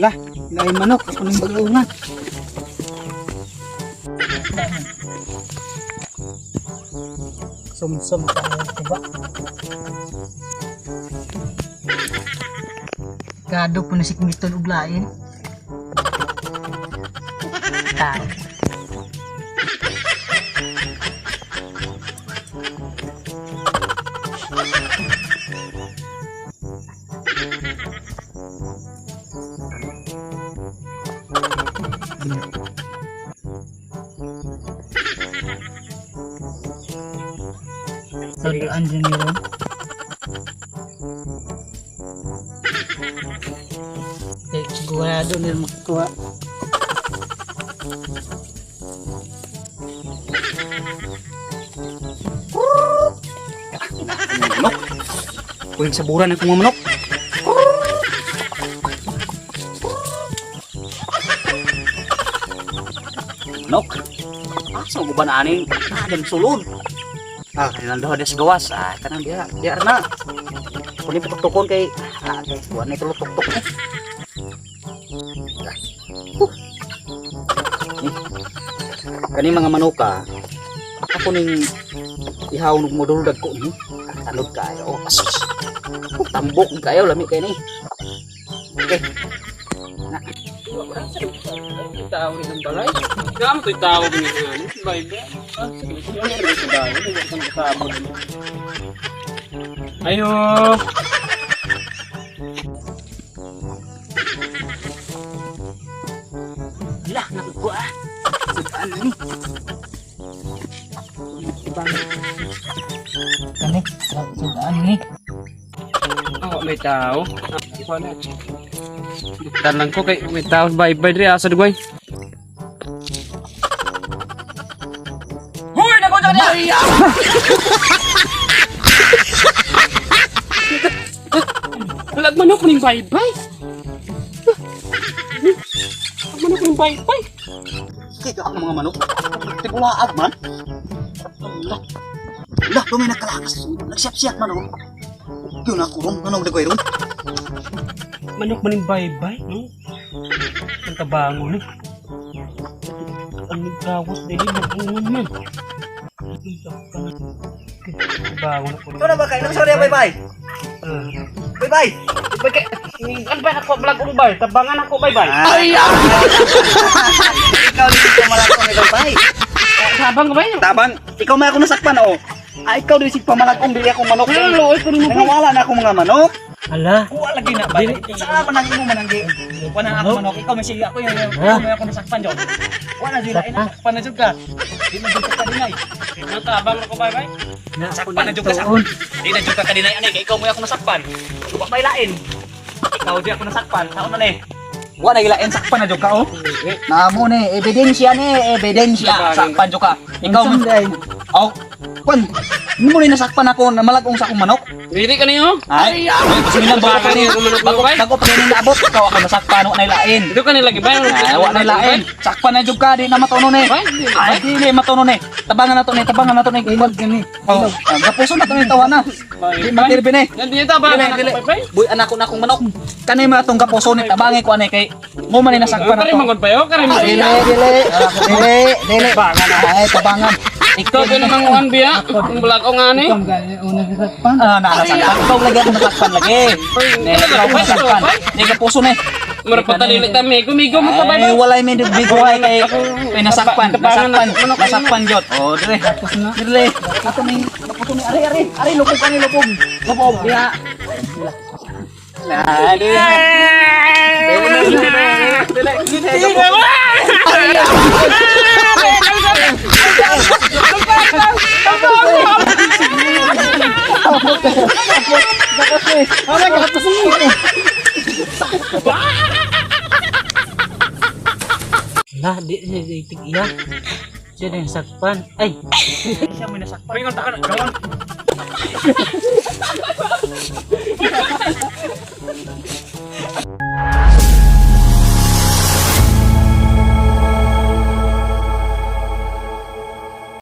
Ala, lain manok ako ning bag-ungan. Sumsum sa diba? Gado po na si Kumiton uglain. Tao. Saan dyan yun? Eh, sigurado nila makuha. Manok. Kuhing saburan ang mga manok. Manok. Asa ko ba na aning? Adam sulod. Kanilang doha des gawas. Kanang diha. Diha na. Kunin patuktukon kay kay kuan na itulo tuktok eh. Huh. Eh. Kani mga manuka, ako ning ihaw ng modul dagko ni. Tanod kayo. Oh, asus. Oh, tambok kayo lami kay ni. Okay. Tao rin ang balay. Kaya mo ito'y tao rin ang Bye bye. Sige. Sige, sige, sige. Ayo. Lah, nakuha. Sudaan na ni. Kani, sudaan ni. Oh, may tao. Kuha na. Duktan lang ko kay may tao. Bye bye diri asa dugay. Huy, nakuha niya. Lag manok ning bye bye. Lag manok ning bye bye. Kaya ang mga manok. Tibulaag man. Lah. Lah, lumay nagkalakas. Nagsiap-siap man oh. Yun ako ron. Anong nagawin ron? Manok man ning bye bye, no? Ang tabango ni. Ang gawas dili magungon man. Tabango na ko. Ito na ba kayo? Sorry, bye-bye. Bye-bye. Bye. Ano ba ako vlog ung bay? Tabangan ako bye bye. Ay! Ikaw din ikaw malakong ikaw, bye. Tabang ka ba yun? Taban, ikaw may ako nasakpan oh. Ikaw din si pamalakong dili akong manok. Hello, oy, kuno mo. Nangawala na akong mga manok. Ala, Kuha lagi na ba? Saan man ang imo man ang gi? Kuha na ako manok. Ikaw may sige ako yun. Ikaw may ako nasakpan jud. Kuha na jud lain nasakpan na jud ka. Di na jud ka kadinay. Tabang ako bye bye. Nasakpan na jud ka sa. Di na jud ka kadinay anay kay ikaw may ako nasakpan. Wa may lain. Ikaw di ako nasakpan. Sao na ni? Wa na gilain sakpan na jud ka oh. Namo ni ebidensya ni ebidensya sakpan jud ka. Ikaw man Oh, kwan. Hindi mo ni nasakpan ako na malagong sa akong manok. Dili ka niyo. Ay, sige lang bago pa ni. Bago bago pa ni naabot ikaw ako nasakpan wa na ilain. Dito ka nila gibay. Ay, wa na ilain. Sakpan na jud ka di na matuno ni. Ay, di ni matuno ni. Tabangan na to ni, tabangan na to ni. Imag kani. Oh, gapuso na to ni tawa na. Di matirbi ni. Dili tabangan Dili, ako dili. bye bye. Buy anak ko na akong manok. Kanay man atong gapuso ni tabangi ko ani kay mo man ni nasakpan na Kari to. mangod bayo, kari mangod. Dili, dili. Dili, dili. Ay, tabangan. Ikaw ko namang uwan biya. Ang vlog ko nga ni. Ikaw gani una nasakpan. Nasakpan. Ikaw lagi ako nasakpan lagi. Ne, ikaw ako nasakpan. Ni gapuso ni. Mura pa talili ta migo migo mo ta bye Ay, bye. walay may biguhay kay kay nasakpan, nasakpan, nasakpan jud. Oh, dire. Tapos na. Dire. Ato ning kaputo ni ari ari, ari lupog ani lupog. Lupog diha. Nah, dire. Dile, dile, dile. Ala, di di tig iya. Siya na yung sakpan. Ay, Siya mo nasakpan. Ringon ta ka na.